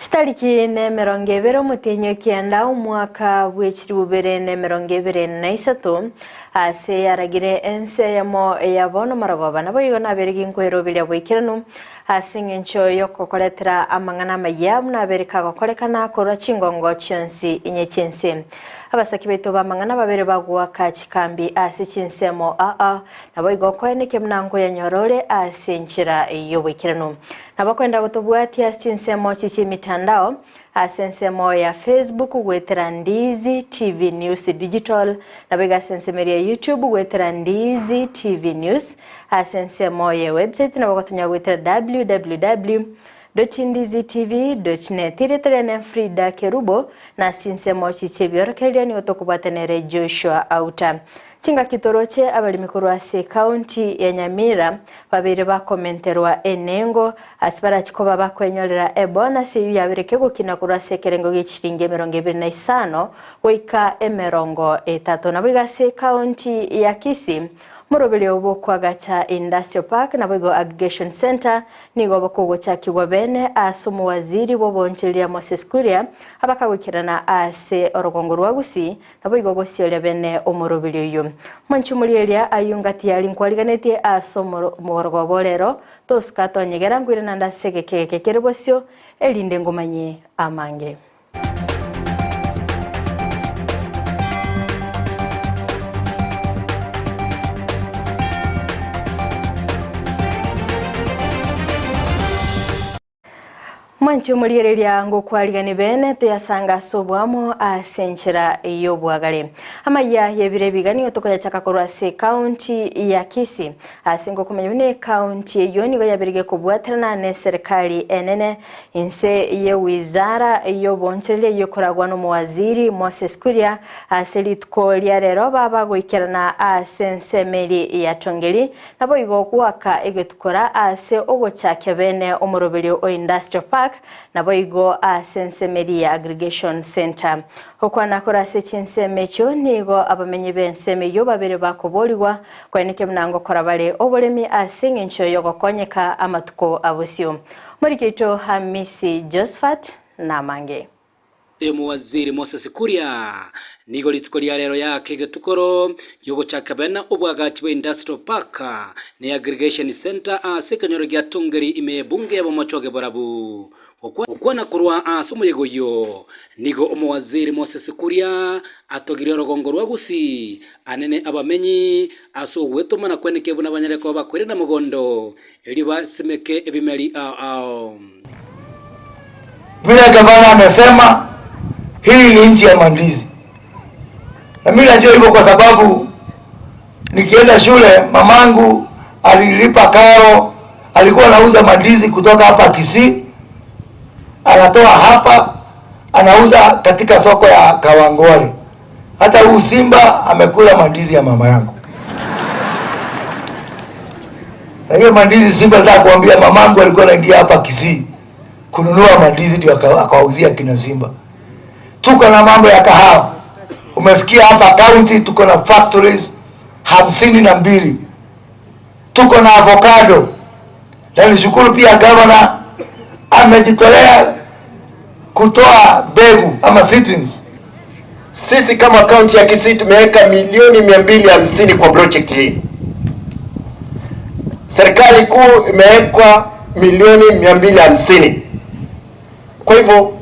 Chitariki nemerongo ebere omotienyi o kianda omwaka bw'echilifu bibere na emerongo ebere na isato, ase yaragire ense eyemo ya bono marogoba, naboigo nabere ginkoeroberia boikeranu ase engencho y'okokoretera amang'ana amayia buna abere kagokorekana korwa chingongo chionsi inye chi'ense. Abasaki baito b'amang'ana babere bagoaka chikambi ase chinsemo aa, naboigo okoenekia buna nkoyanyora ore ase enchera y'oboikeranu. Nabo kwenda gotobwatia ase chinsemo chi chi'emitandao, ase ensemo ya Facebook goetera Ndizi TV News Digital, naboigo ase ensemo eria ya YouTube goetera Ndizi TV News, ase ensemo ye website nabo gotonya goetera www dot ndizitv dot net. Erieta riane Frida Kerubo, na ase chinsemo chi chi'ebiorokererio nigo tokobwata nere Joshua Auta. Chingaki toroche abaremi korwa ase ekaunti ya Nyamira babeire bakomenterwa enengo ase barachi koba bakwenyorera ebonus eyio yabere kegokina korwa ase ekerengo gie chiringi emerongo ebere na isano goika emerongo etato. Naboigo ase ekaunti ya Kisii Moroberio bw'okoagacha Industrial Park naboigo Aggregation Centre nigo bokogochakigwa bene ase omowaziri bw'oboonchoreria Moses Kuria abakagoikerana ase orogongo rwa Gusii naboigo gosioria bene omoroberio oyio. Mwanche omorieria ayio ngati yari nkwariganetie ase omorogoba orero tosuka tonyegera nkoirana naende ase egeka eke kere bosio erinde ngomanye amange. Mwanche omoriereria ngokwarigani bene toyasanga ase oboamo ase enchera y'obwagare. Amayia y'ebiro ebiga nigo tokoyachaka korwa ase ekaunti ya Kisii. Ase ngokomanya buna ekaunti eyio nigo yaberige kobwaterana n'eserekari enene Inse ye wizara y'oboonchoreria eyio ekoragwa n'omowaziri Moses Kuria ase rituko ria rero baba goikerana ase ensemo eria ya Tongeri naboigo goaka egetukora ase ogochakia bene omoroberio o Industrial Park naboigo ase ensemo eria ya Aggregation Centre. Gokwana kore ase chinsemo echio nigo abamenyi b'ensemo eyio babere bakoborigwa koenekia buna ngokora bare oboremi ase engencho y'ogokonyeka amatuko abosio. Moriki oito Hamisi Josphat namange. Omowaziri Moses Kuria nigo rituko ria rero yaaka egetukoro giogochaka bena obwagachi bwa Industrial Park ne Aggregation Centre ase ekenyoro gia Tongeri ime y'ebunge y'abamochoge borabu. Gokwana korwa ase omoyega oyio, nigo omowaziri Moses Kuria atogirie orogongo rwa Gusii anene abamenyi ase ogwetomana kweneke buna banyare koba bakoirana mogondo Erio basimeke ebimeri ao ao. Vile gavana amesema hii ni nchi ya mandizi, na mimi najua hivyo kwa sababu nikienda shule mamangu alilipa karo, alikuwa anauza mandizi kutoka hapa Kisii, anatoa hapa anauza katika soko ya Kawangware. Hata huu simba amekula mandizi ya mama yangu. Na hiyo mandizi simba, nataka kuambia mamangu alikuwa anaingia hapa Kisii kununua mandizi ndio akawauzia kina Simba. Tuko na mambo ya kahawa. Umesikia hapa county tuko na factories 52. Tuko na avocado. Na nishukuru pia governor amejitolea kutoa mbegu ama seedlings. Sisi kama kaunti ya Kisii tumeweka milioni 250 kwa project hii. Serikali kuu imewekwa milioni 250. Kwa hivyo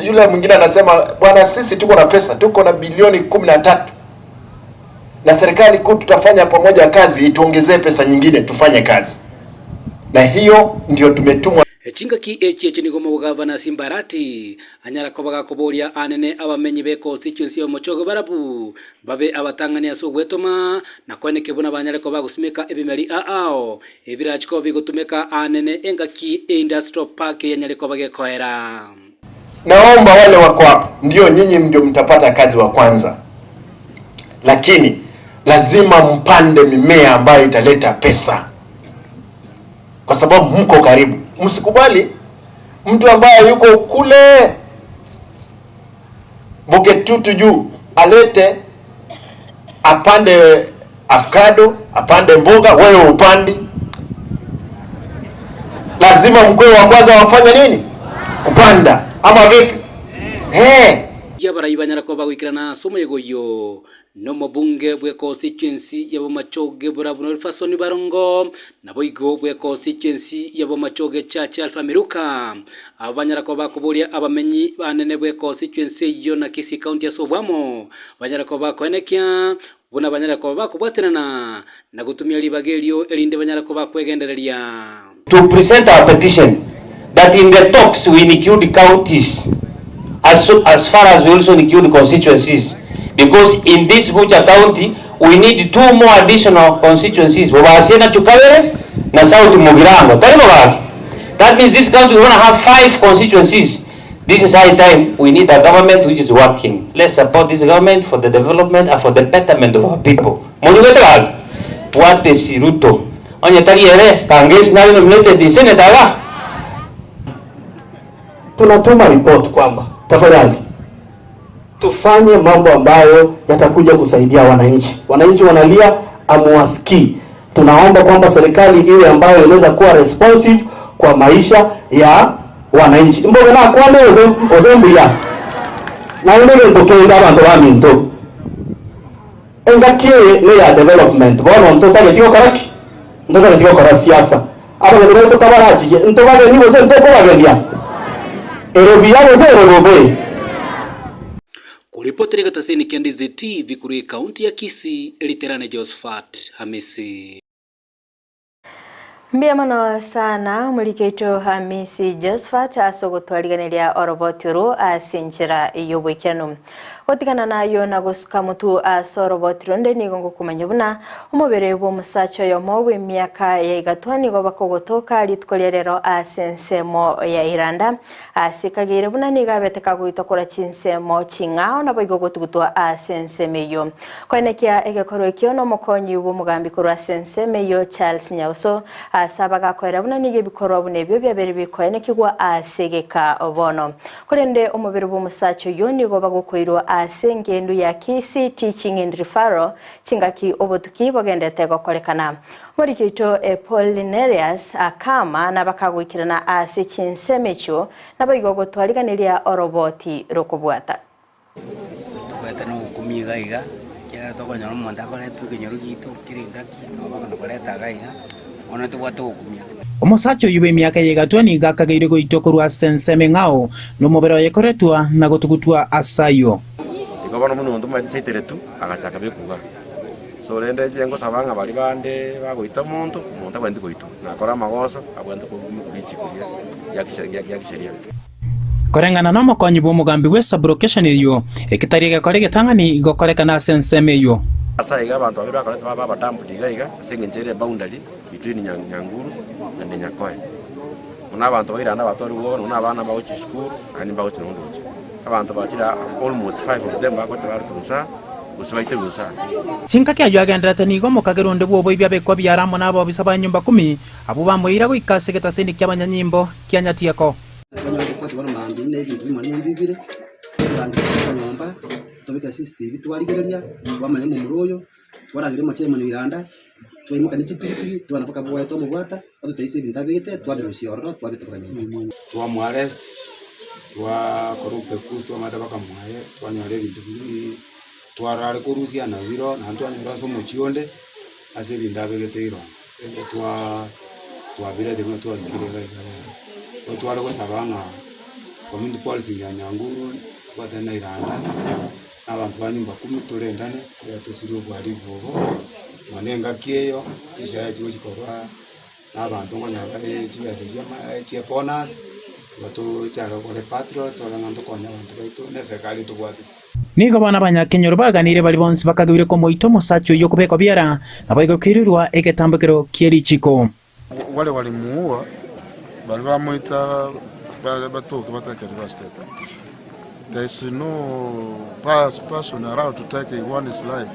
yule mwingine anasema bwana, sisi tuko na pesa, tuko na bilioni 13 na serikali kuu tutafanya pamoja kazi, ituongezee pesa nyingine tufanye kazi, na hiyo ndio tumetumwa. Chingaki echi echio nigo omogavana Simbarati anyara koba gakoboria anene abamenyi be constituency y'omochoge barabwo babe abatang'ani ase ogwetoma na koenekia buna banyare koba bagosimeka ebimeri aao ebirachi koba bigotumeka anene engaki eindustrial park yanyare koba gekoera. Naomba wale wako hapa, ndio nyinyi ndio mtapata kazi wa kwanza, lakini lazima mpande mimea ambayo italeta pesa, kwa sababu mko karibu. Msikubali mtu ambaye yuko kule Bogetutu juu alete apande avocado, apande mboga, wewe upandi. Lazima mkwe wa kwanza wafanye nini? Kupanda ama vipi? Eeh. Abarai banyara koba bagoikerana ase omoyega oyio nomobunge bwe constituency ya Bomachoge Borabu Nelson Barongo, naboigo bwe constituency ya Bomachoge Church Alpha Miruka. Aba banyara koba bakoboria abamenyi banene bwe constituency eyio na Kisii County ase obwamo, banyare koba bakoenekia buna banyare koba bakobwaterana na gotumia ribaga erio erinde banyare koba bakwegendereria. To present our petition that in the talks we include counties as, as far as we also include constituencies because in this Gucha county we need two more additional constituencies Bobasie na Chukabere na South Mugirango tari bo gaki that means this county we gonna have five constituencies This is high time we need a government which is working. Let's support this government for the development and for the betterment of our people. Monyigwete gaki? Bwatesi Ruto. Onye tari ere, Kangesi nare nominated senator iga. Tunatuma report kwamba tafadhali tufanye mambo ambayo yatakuja kusaidia wananchi. Wananchi wanalia, amuwasikii. Tunaomba kwamba serikali iwe ambayo inaweza kuwa responsive kwa maisha ya wananchi. Mbobe nakwane oze mbuya naende egento kende abanto baminto engaki eye neya development bono ntotageti gokora ki? Ntotageti gokora siasa. Abageni baito kabarachiche ntobageni gose ntokobagenia? Ere buya gose ere bobe? Koripotera egetaseni kia Ndizi TV korwa ekaunti ya Kisii, Eriterane Josephat Hamisi. Mbuya mono sana omoriki oito Hamisi Josephat ase ogotwarigereria oroboti oro ase enchera y'oboikeranu. Gotigana nayio na gosuka motwe ase oroboti ronde nigo ngokomanya buna omobere bw'omosacha oyomo bw'emiaka ya igatwa nigo bakogotoka rituko ria rero ase ensemo ya Iranda Ase kageire buna nigo abete kagoitwa korwa chinsemo ching'ao, naboigo gotugutwa ase ensemo eyio. Koenekia egekorwa ekio nomokonyi bw'omogambi korwa ase ensemo eyio Charles Nyauso, ase abagakoera buna nigo ebikorwa buna ebio biabeire bikoenekigwa ase egeka bono. Korende omobere bw'omosacha oyio nigo bagokoirwa ase engendu ya Kisii Teaching and Referral chingaki obotuki bogendete gokorekana. Omoriki oito Apolinerius akama na bakagoikerana ase chinsemo echio, naboigo gotwariganiria oroboti rw'okobwata. Togoeta nogokumia iga iga, ekiagera tokonyora omonto akoretwa ekenyoro giaito kera engaki, nabo bakona koreta iga iga, bono tobwate ogokumia. Omosacha oyio bw'emiaka ya egatwa nigo akageire goitwa korwa ase ensemo eng'ao, na omobere oye koretwa na gotugutwa ase ayio. Igo bono buna omonto omanyete saitere tu, agachaka bekuga. So rende inche ngosaba ng'a baria bande bagoita omonto, omonto abwenerete goitwa, nakore amagoso, abwenerete korwa richiko ria ria kisheria. Koreng'ana nomokonyi bw'omogambi bwe sub-location eyio, eki tari egekora egetang'ani gokorekana ase ensemo eyio. Ase aiga abanto babere bakorete babe abadumped iga iga ase engencho ere eboundary between Nyanguru and Nyakoe. Buna abanto bairande abatware bwoba nonya abana bagochia esukuru naende mbagochia nonya ndoche. Abanto bachire almost five of them bagocha barutwa insaa gose baiterwe insaa. Chingaki ayio agenderete nigo omokagera onde bw'oboibi abekwa biara amo nabobisa ba nyomba kumi, abwo bamoira goika ase egetaseni ki'abanyanyimbo kia Nyatieko. Twanyora gokwa bono mambia na ebinto bimani mbibire, torangeria toka nyomba, tobeka CCTV twarigereria, twamanya omomura oyo, twarageria omochie iranda, twaimoka ne chipigipigi, twana mpaka bwoye twamobwata, atoteisia ebinto abegete, twabirusia ororo twabitoroka nyomba. Twamoarrest, twakora upekuzi twamata mpaka mwaye, twanyora ebinto biria twarare korusia nabiro, naende twanyora ase omochie onde, ase ebinto abegete irongo. Ekero twaa twabirete buna twaikire iga iga rero, nigo tware gosaba ng'a community policing ya Nyanguru, tobwatane na Iranda, na abanto ba nyumba kumi torendane, ekero tosirie obohalifu obo, nonya engaki eyo, chisherehe chigochi korwa na abanto nkonyora bare chibesa chia ama chia bonus, igo tochake gokora epatrol torore ng'a ntokonye abanto baito, na eserikari etobwatisi. Nigo bono abanyakenyoro baganire baria bonsi bakageire komoita omosacha oyio kobekwa biara, naboigo koirirwa egetambokero kie richiko. Wale walimuua baria bamoita batoke batakeri ba step there is no person allowed to take one's life.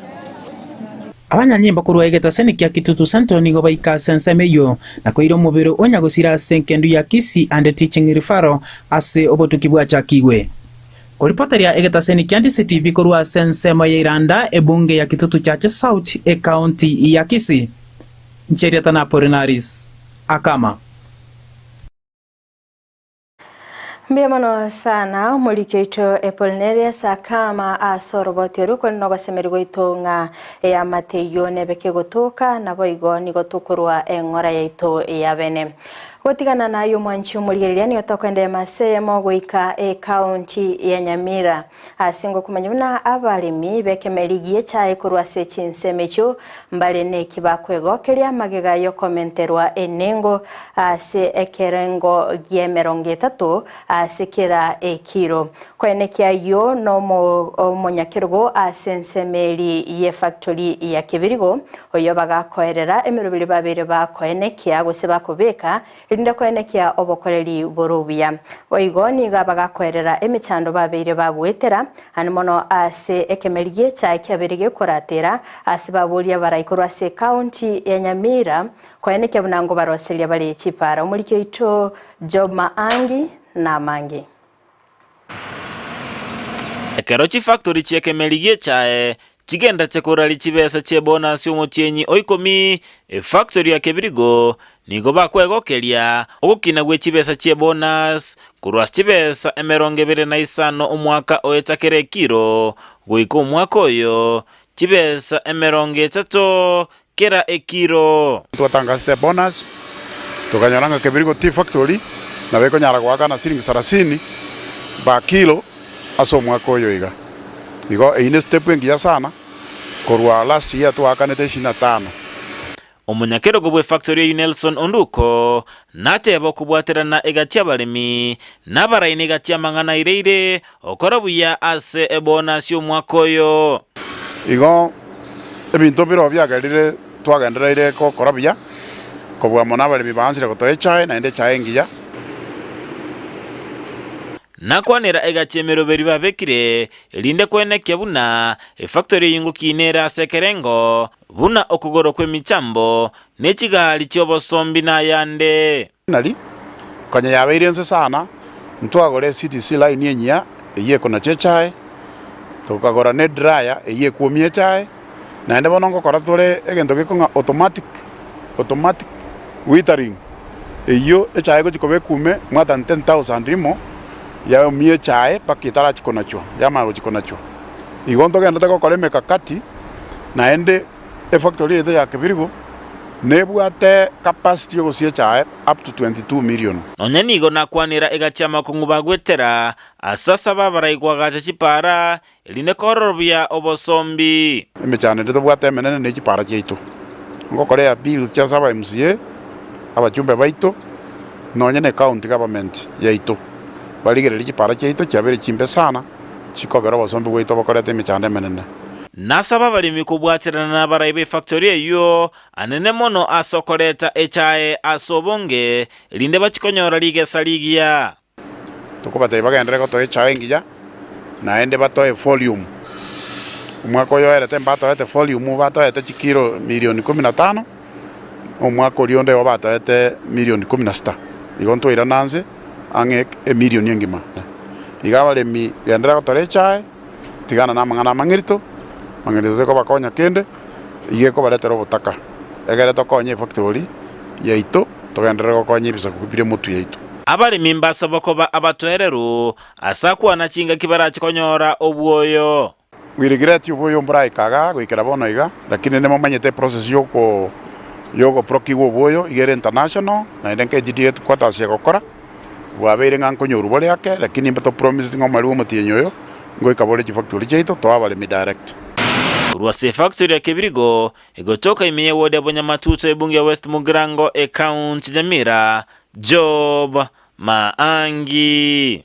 Abanyanyimbo korwa egetaseni kia Kitutu Central nigo baika ase ensemo eyio na koira omobere o nyagosira ase engendu ya Kisii and Teaching Referral ase obotuki bwachakigwe. Koripoteria egetaseni kia DCTV korwa ase ensemo ya Iranda, ebunge ya Kitutu Chache South, ecounty ya Kisii. Ncheriata na Apolinaris Akama. Mbuya mono sana omoriki oito Apolinerius akama ase oroboti oru korende nogosemeria gwaito ng'a eamate eyio nebe kegotoka, naboigo nigo tokorwa eng'ora yaito ya bene. Gotigana naye omwanchi omorigereria nigo tokoenda emasa eyemo goika ecounty ya Nyamira. Ase ngokomanya buna abaremi b'ekemeri gi'echae korwa ase chinsemo echio mbare neki bakwegokeria magega y'okomenterwa enengo ase ekerengo gi'emerongo etato ase kera ekiro. Koenekia ayio nomonyakerogo ase ensemo eri y'efactori ya Kebirigo, oyio bagakoerera emeroberi babeire bakoenekia gose bakobeka erinde koenekia obokoreri bore obuya. Boigo nigo abagakoerera emechando babeire bagoetera, ande mono ase ekemeri gi'echae kiabeire gekoratera, ase baboria abarai korwa ase ekaunti ya Nyamira koenekia buna ngobaroseria bare chipara. Omoriki oito Job Maangi namange. Ekero chifactori chi'ekemeri gi'echae chigenderete koraria chibesa chi'ebonus omotienyi o ikomi, efactori ya Kebirigo nigo bakwegokeria ogokina gwe chibesa chi'ebonus korwa ase chibesa 25 omwaka oeta kera ekiro goika omwaka oyo chibesa 30 kera ekiro. Twatangasete ebonus, tokanyora ng'a Kebirigo Tea Factory nabo ekonyara goakana siringi sarasini per kilo ase omwaka oyo iga. Igo eyio ne step engiya sana korwa last year twaakanete ishirini na tano. Omonyakerogo bw'efactory eyio Nelson Onduko nateba okobwaterana egati y'abaremi na abaraini egati y'amang'ana aireire okora buya ase ebonus y'omwaka oyo. Igo ebinto mbirobio biagerire twagendereire gokora buya, kobua mono abaremi baansire gotoa echae, naende echae engiya. Nakwanera egati emeroberi babekire, erinde kwenekia buna efactory eyio ngokina ere ase ekerengo, buna okogoro kw'emechambo, ne chigari chi'obosombi na ayande. Nari, konya yabeire inse sana, ntwagora eCTC line enyia eyio ekonacha echae, tokagora ne dryer eyio ekwomia echae, naende bono ngokora tore egento gekong'a automatic automatic withering, eyio echae egochi koba ekume more than 10,000 rimo, yaomia echae mpaka etarachi konachwa, yamanya gochi konachwa. Igo ntogenderete gokora emekakati, naende efactory yaito ya Kebirigo nebwate capacity yogosia echae up to 22 million. Nonya nigo nakwanera egati amakong'u bagwetera, ase asaba abarai koagacha chipaara, erinde kororobia obosombi. Emechando ende tobwate emenene ne chipaara chiaito. Ngokora eappeal chia ase aba MCA, abachumbe baito, nonye ne county government yaito, barigererie chipaara chiaito chiabeire chimbe sana, chikogera obosombi bwaito bokoreta emechando emenene. Nasaba abaremi kobwaterana nabarai b'efactory eyio anene mono ase okoreta echae ase obonge, erinde bachie konyora rigesa rigiya. Tokobatebia bagenderere gotoa echae engiya, naende batoe volume. Omwaka oyo oerete mbatoete volume batoete chikilo milioni kumi na tano, omwaka oria onde igo batoete milioni kumi na sita. Igo ntwairana nse ang'e emilioni engima. Iga abaremi genderera gotora echae, tigana na amang'ana amang'erito, amang'erito tekobakonya kende, iga ekobaretera obotaka. Egere tokonye efactory yaito, togenderere gokonya ebisaku bire motwe yaito. Abaremi mbasabwa koba abatoereru ase akwana chingaki barache konyora obwoyo. We regret oboyo mboraika igaa goikera bono iga, lakini nimomanyete eprocess yoko yogoprocure oboyo iga ere international, naende nka headquarters egokora, bwabeire ng'a nkonyorwa bore ake, lakini mbe topromiseti ng'a omorweri bwa omotienyi oyo, ngoika bore chifactory chiaito toe abaremi direct. Korwa ase efactory ya Kebirigo, egotoka ime ye ward ya Bonyamatuto ebunge ya West Mugirango ecounty Nyamira, Job Maangi.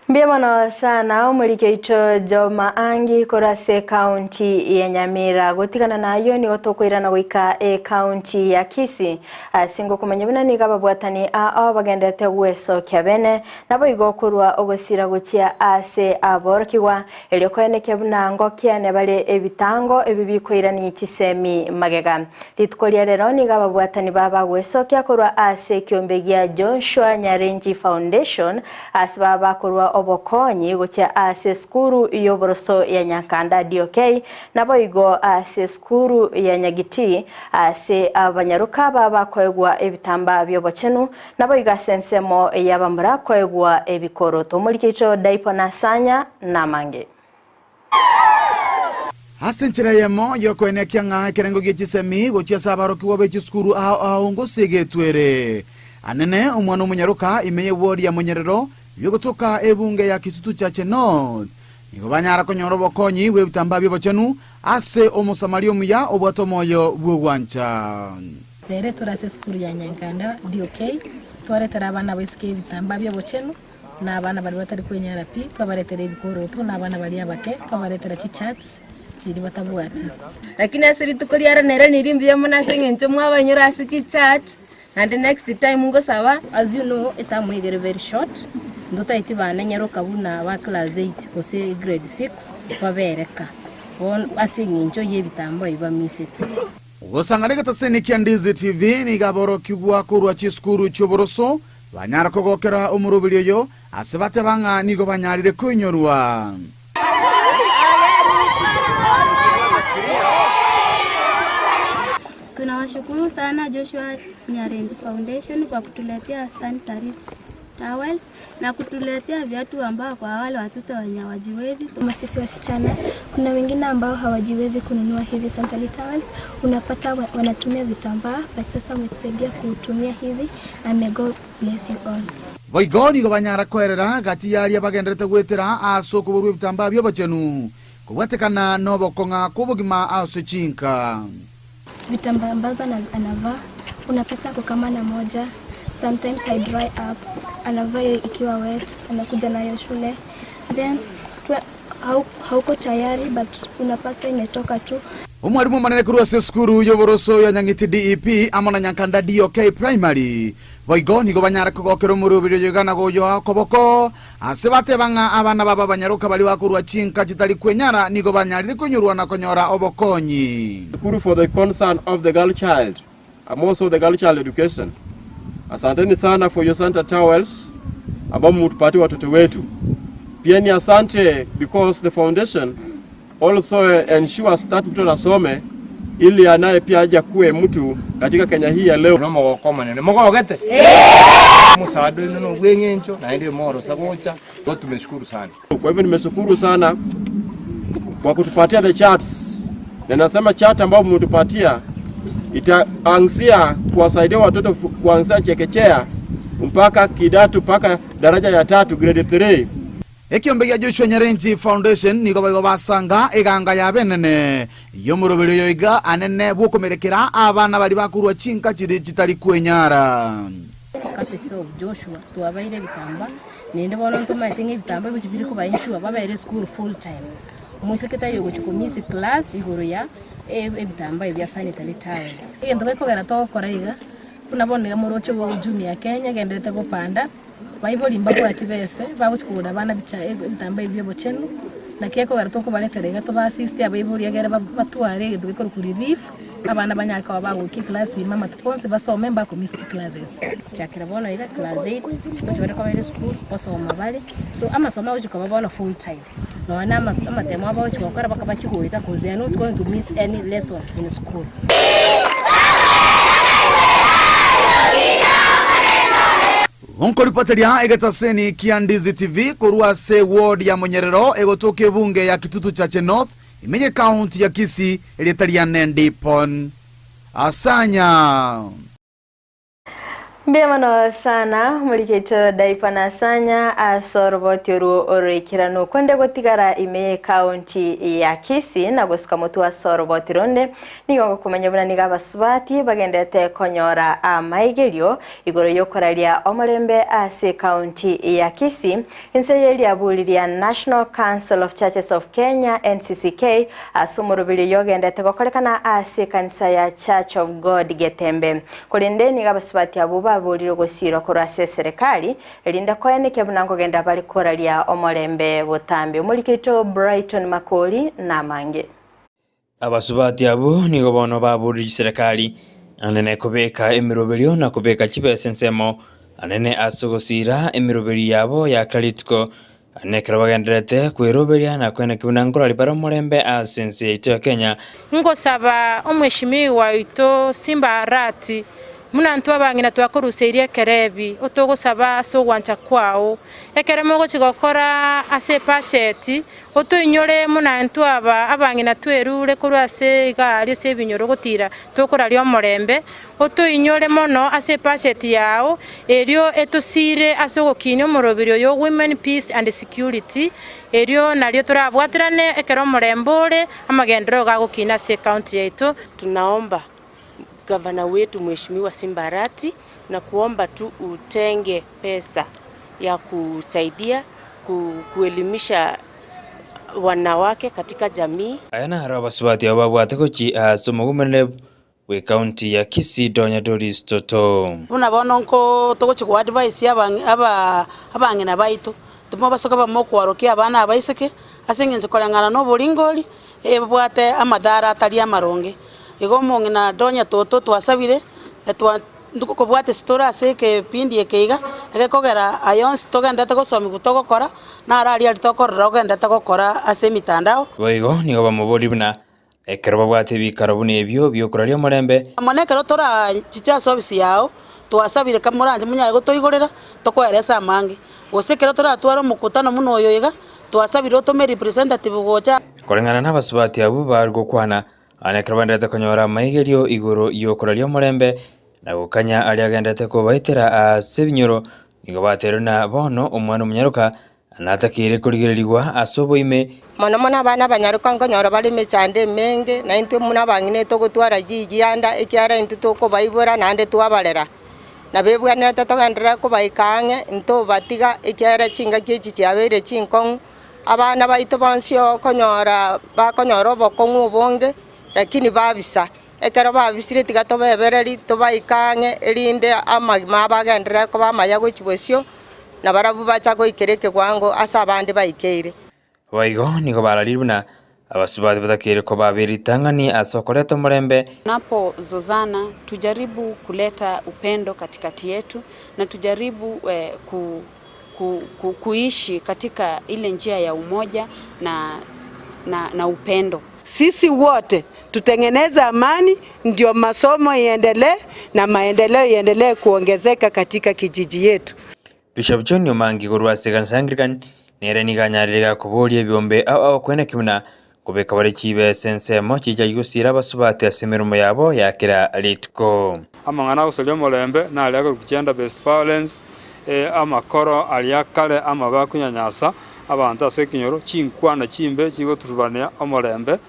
Mbuya mono sana omoriki oito Job Maangi korwa ase ekaunti ya Nyamira. Gotigana nayio nigo tokoirana goika ekaunti ya Kisii ase ngokomanya buna nigo ababwatani ao bagenderete gwesokia bene naboigo korwa ogosira gochia ase aborokigwa erio koenekia buna ngokiane bare ebitango ebi bikoirania chisemi magega. Rituko ria rero nigo ababwatani baba gwesokia korwa ase ekiombe gia Joshua Nyarenji Foundation ase baba bakorwa obokonyi gochia ase esukuru y'oboroso ya Nyankanda DOK naboigo ase esukuru ya Nyagiti ase abanyaroka aba bakoegwa ebitambaa bi'obochenu naboigo ase ensemo y'abamura koegwa ebikoroto. Omorikeicho Daipo Nasanya namange. Ase enchera eyemo y'okoenekia ng'a ekerengo gie chisemi gochia ase abarokigwa be chisukuru ao ao ngose getwere. Anene omwana omonyaroka ime y'ewodi ya Monyerero bigotoka ebunge ya Kitutu Chache North nigo banyara konyora obokonyi bw'ebitambaa bi'obochenu ase Omosamaria omuya obwate omoyo bw'ogwancha. Rero tore ase esukuru ya Nyankanda DOK, twaretera abana abaiseke ebitambaa bi'obochenu. na abana baria batari kwenyara pi, twabaretera ebikoroto, na abana baria abake, twabaretera chichats chiria batabwati. Lakini ase rituko riaro nere niri mbuya mono ase eng'encho mwabanyora ase chichurch, naende next time ngosaba. As you know, etamu iga ere very short, ntotaeti bana nyaroka buna ba class eight gose grade six babereka, bono ase eng'encho ya ebitambaa ebi bamiseti. Gosang'ana egetaseni kia Ndizi TV nigo aborokigwa korwa chisukuru chi'oboroso Banyare kogokera omoroberi oyo, ase bateba ng'a nigo banyarire koinyorwa. Tunawashukuru sana Joshua Nyarendi Foundation kwa kutuletea sanitary towels na kutuletea viatu ambao kwa wale watoto wenye hawajiwezi. Kama sisi wasichana, kuna wengine ambao hawajiwezi kununua hizi sanitary towels, unapata wanatumia vitambaa, but sasa wametusaidia kutumia hizi and may God bless you all. Boigo nigo banyara koerera gati y'aria bagenderete goetera ase okoborwa ebitambaa bi'obochenu, kobwatekana nobokong'a kw'obogima ase chinka. Vitambaa ambazo anavaa unapata ako kama na moja sometimes hai dry up anavaa hiyo ikiwa wet anakuja nayo shule then hauko tayari but unapata imetoka tu. Omwarimu omonene korwa ase esukuru y'oboroso ya Nyang'iti DEP amo na Nyankanda DOK Primary boigo nigo banyare kogokera omoroberi oyo iga na goyoa okoboko ase bateba ng'a abana babo abanyaroka baria bakorwa chinka chitari kwenyara nigo banyarire koinyorwa na konyora obokonyi. Shukuru for the concern of the girl child and also the girl child education. Asanteni sana for your Santa towels ambao mmetupatia watoto wetu. Pia ni asante because the foundation also ensures that mtoto asome ili anaye pia aje kuwe mtu katika Kenya hii ya leo. Nomogoko omonene mogogete omosaada oino nobweng'encho naende morosa gocha igo tumeshukuru sana. Kwa hivyo nimeshukuru sana kwa kutupatia the charts, na nasema chart ambayo mmetupatia itaanzia kuwasaidia watoto kuanzia chekechea mpaka kidato mpaka daraja ya tatu grade 3. Ekiombe gia Joshua Nyarenchi Foundation nigo baigo basanga eganga yabo enene y'omoroberi oyo iga anene bw'okomerekera abana baria bakorwa chinka chiria chitari kwenyara. Courtesy of Joshua twabaire ebitambaa naende bono ntomaete ng'a ebitambaa ebi biri koba ensure babeire esukuru full time. Omoiseke taiyo ogochia ko miss class igoro ya ebitambaa ebi bia sanitary towels. Egento gekogera togokora iga, buna bono iga moroche bwa uchumi ya Kenya egenderete gopanda, baibori mbabwati bese bagochia kogorera abana bicha ebitambaa ebi bia obochenu, naki ekogera tokobaretera iga toba assist abaibori egere batware egento gekorokwa relief, abana banyare koba bagoika eclass ime amatuko onsi basome mbako miss chiclasses. Gochakera bono iga class eight, ngochia bare koba esukuru, gosoma bare, so amasomo agochia koba bono full time. Nonya na amatemo abo bagochia gokora mpaka bachie goeta cause they are not going to miss any lesson in school. Nkoripoteria egetaseni kia Ndizi TV korwa ase ward ya Monyerero egotoka ebunge ya Kitutu Chache North ime ye county ya Kisii erieta riane Ndipon Asanya. Mbuya mono sana omorikeito Daipa Nasanya ase oroboti orwo oroikeranu konde gotigara ime y'ekaunti ya Kisii na gosuka motwe ase oroboti ronde nigo ngokomanya buna nigo abasubati bagendete konyora amaigerio igoro y'okoraria omorembe ase ekaunti ya Kisii Inse ye riaburi ria National Council of Churches of Kenya, NCCK, ase omoroberi oyio ogendete gokorekana ase ekanisa ya Church of God Getembe. Korende nigo abasubati abwo baborire ogosiirwa korwa ase eserekari, erinde koenekia buna nkogenda bare koraria omorembe botambe. Omoriki oito Brighton Makori namange. Abasubati abwo nigo bono baborire chiserekari anene kobeka emeroberio na kobeka chibesa ensemo anene ase ogosiira emeroberio yabo ya kera rituko. Nekero bagendererete kweroberia na kweneka buna nkorari bare omorembe ase ense yaito ya Kenya. Ngosaba omweshimiwa oito Simba Arati, buna intwe abang'ina twakoruseirie ekerebi, otogosaba ase ogwancha kwao, ekero mogochia gokora ase epacheti, otoinyore buna intwe aba abang'ina twerure korwa ase iga aria ase ebinyoro gotira tokoraria omorembe, Otoinyore mono ase epacheti yao, erio etosiire ase ogokinia omoroberi oyo o Women, Peace and Security, erio nario torabwaterane ekero omorembe ore, amagenderero gagokina ase ecounty yaito. Tunaomba gavana wetu Mheshimiwa Simba Arati na kuomba tu utenge pesa ya kusaidia kuelimisha wanawake katika jamii. Aya naro abasubati abo babwate gochia ase omogumerere bw'Ekaunti ya Kisii Donya Doris Toto. Buna bono nko togochia go advise abang aba abang'ina baito, timobasa koba mokwarokia abana abaiseke, ase eng'encho koreng'ana na oboringori, ebabwate amadhara atari amaronge. Igo omong'ina Donya Toto twasabire, etwa kobwate sitore ase ekepindi eke iga, egekogera aya onsi togenderete gosomigwa togokora, naro aria aria tokorora ogenderete gokora ase emitandao. Boigo nigo bamoboria buna Ekero babwate ebikaro buna ebio bi'okoraria omorembe. Amo nekero torachiche ase ofisi yao, twasabire kamoranche monyare gotoigorera, tokoerese amange. Gose ekero toratware omokutano buna oyo iga, twasabire otome representative gocha. Koreng'ana nabasubati abwo bare gokwana, na ekero baendererete konyora amaigerio igoro y'okoraria omorembe, na gokanya aria agendererete kobaetera ase ebinyoro, nigo bateirwe na bono omwana omonyaroka Natakeire korigererigwa ase oboime. Mono mono abana abanyaroka nkonyora bare emechando emenge, na intwe buna abang'ina togotwara rigianda, ekiagera intwe tokobaibora naende twabarera. Nabo ebwenerete togenderere kobaika ang'e, ntobatiga, ekiagera chingaki echi chiabeire chinkong'u, abana baito bonsi okonyora bakonyora obokong'u obonge, lakini babisa. Ekero babisire tiga tobebereri, tobaike ang'e, erinde amagima abo agenderere koba amaya gochia bosio. na barabwo bacha goikera ekewango ase abande baikeire. Boigo nigo bararire buna abasubati batakeire koba be ritang'ani ase okoreta omorembe. Tunapozozana tujaribu kuleta upendo katikati yetu na tujaribu eh, ku, ku, ku, kuishi katika ile njia ya umoja na, na, na upendo. Sisi wote tutengeneze amani, ndio masomo iendelee na maendeleo iendelee kuongezeka katika kijiji yetu. Bishop John Omangi korwa ase ekanisa ya Anglican nere nigo anyarire gakoboria ebiombe ao ao kweneki buna kobeka bare chibesa ensemo chichari gosiira abasubati ase emeremo yabo ya kera rituko. Amang'ana agosaria omorembe naria akorokwa gender based violence, amakoro aria akare amabe akonyanyasa abanto ase ekenyoro, chinkwana chimbe chigoturubania omorembe,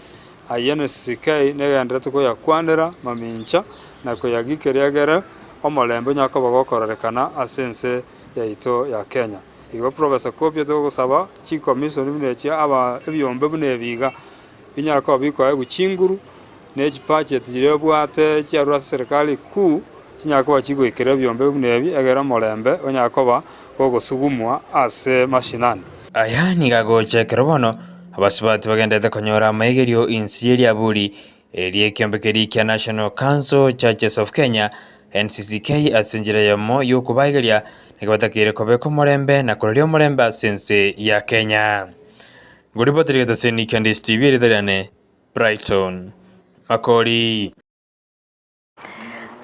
ayio NCCK negendererete koyakwanera mamincha na koyagikeria egere omorembe onye koba gokororekana ase ense yaito ya Kenya. Igo Professor Kobia togosaba chicommission buna echi aba ebiombe buna ebi iga binyare koba bikoegwa chinguru ne chibudget chiria obwate chiarure ase serikali kuu chinyare koba chigoikera ebiombe buna ebi egere omorembe onyare koba gogosugumwa ase mashinani. Aya nigo agocha ekero bono abasubati bagenderete konyora amaigerio inse ye riaburi eria ekiombe keria kia National Council Churches of Kenya, NCCK, ase enchera eyemo y'okobaigeria nigo batakeire kobeka omorembe na koraria omorembe ase ense ya Kenya. Ngoripoteria getaseni kia Ndisi TV erieta riane Brighton Makori.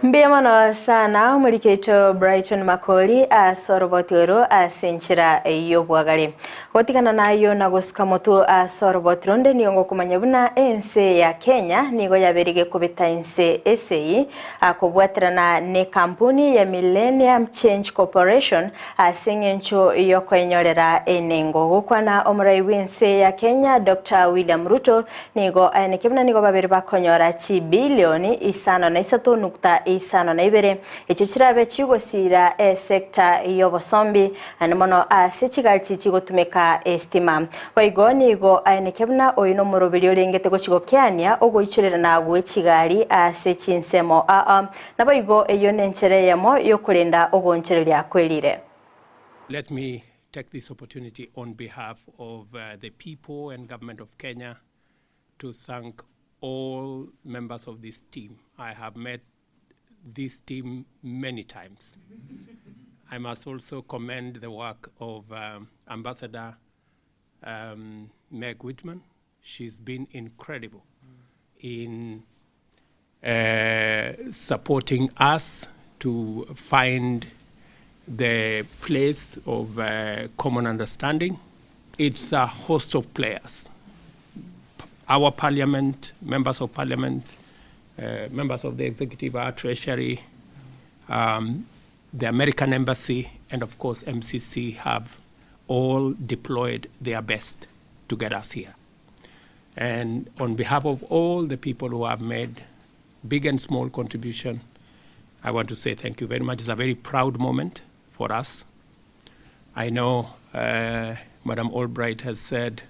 Mbuya mono sana omoriki oito Brighton Makori ase oroboti oro ase enchera y'obwagare. Gotigana nayio na gosuka motwe ase oroboti ronde nigo ngokomanya buna ense ya Kenya nigo yabeire gekobeta ense esegi kobwaterana nekampuni ya Millennium Change Corporation Ase engencho y'okoenyorera enengo gokwana omorai bw'ense ya Kenya Doctor William Ruto nigo aenekia buna nigo babere bakonyora chibilioni isano na isato nukta isano na ibere echio chirabe chigosiira esecta y'obosombi naende mono ase chigari chigotumeka estima. Boigo nigo aenekia buna oyo nomoroberi orengete gochia gokeania ogoichorerana gwe chigari ase chinsemo aa Naboigo eyio nenchera eyemo y'okorenda ogoonchoreria kwerire. Let me take this opportunity on behalf of the people and government of Kenya to thank all members of this team. I have met this team many times. I must also commend the work of Ambassador um, Meg Whitman. She's been incredible in uh, supporting us to find the place of uh, common understanding. It's a host of players. Our parliament, members of parliament, uh, members of the executive, our treasury, um, the American embassy, and of course MCC have all deployed their best to get us here. And on behalf of all the people who have made big and small contribution, I want to say thank you very much. It's a very proud moment for us. I know uh, Madam Albright has said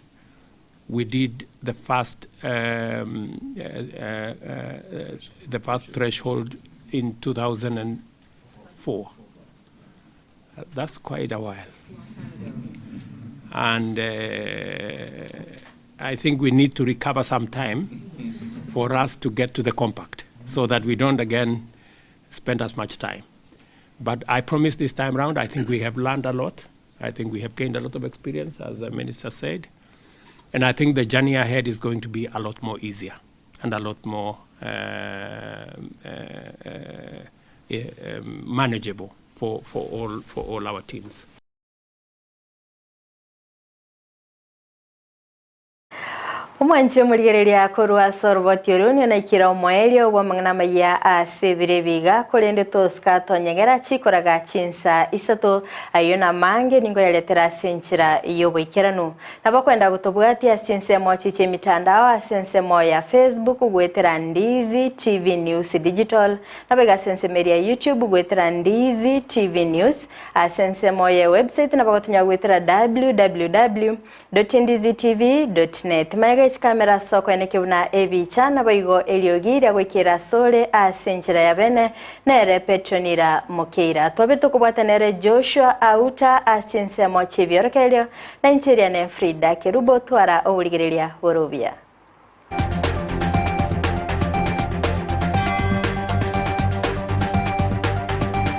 we did the first um, uh, uh, uh, the first threshold in 2004. That's quite a while. And uh, I think we need to recover some time for us to get to the compact so that we don't again spend as much time. But I promise this time round, I think we have learned a lot. I think we have gained a lot of experience, as the minister said. And I think the journey ahead is going to be a lot more easier and a lot more uh, uh, uh, manageable for, for, all, for all our teams. Omwanchi omorigereria korwa ase oroboti oria nionaikire omoerio bw'amang'ana amaya ase ebiro ebiga korende tosika tonyegera chikoraga chinsa isato ayio namange ningo yaretera ase enchera y'oboikeranu nabo kwenda gotobwatia ase ensemo chiche emitandao ase ensemo ya Facebook gwetera Ndizi TV News Digital nabo iga ase ensemo eria YouTube gwetera Ndizi TV News ase ensemo ya website nabo gotonya gwetera www www.ndizitv.net maega echikamera soko eneke buna ebicha nabo igo eriogi ria goikera asore ase enchera ya bene nere Petronira Mokeira twabe tokobwata nere Joshua Auta ase ensemo chibiorokererio na incheria ne Frida Kerubo twara oborigereria borobia.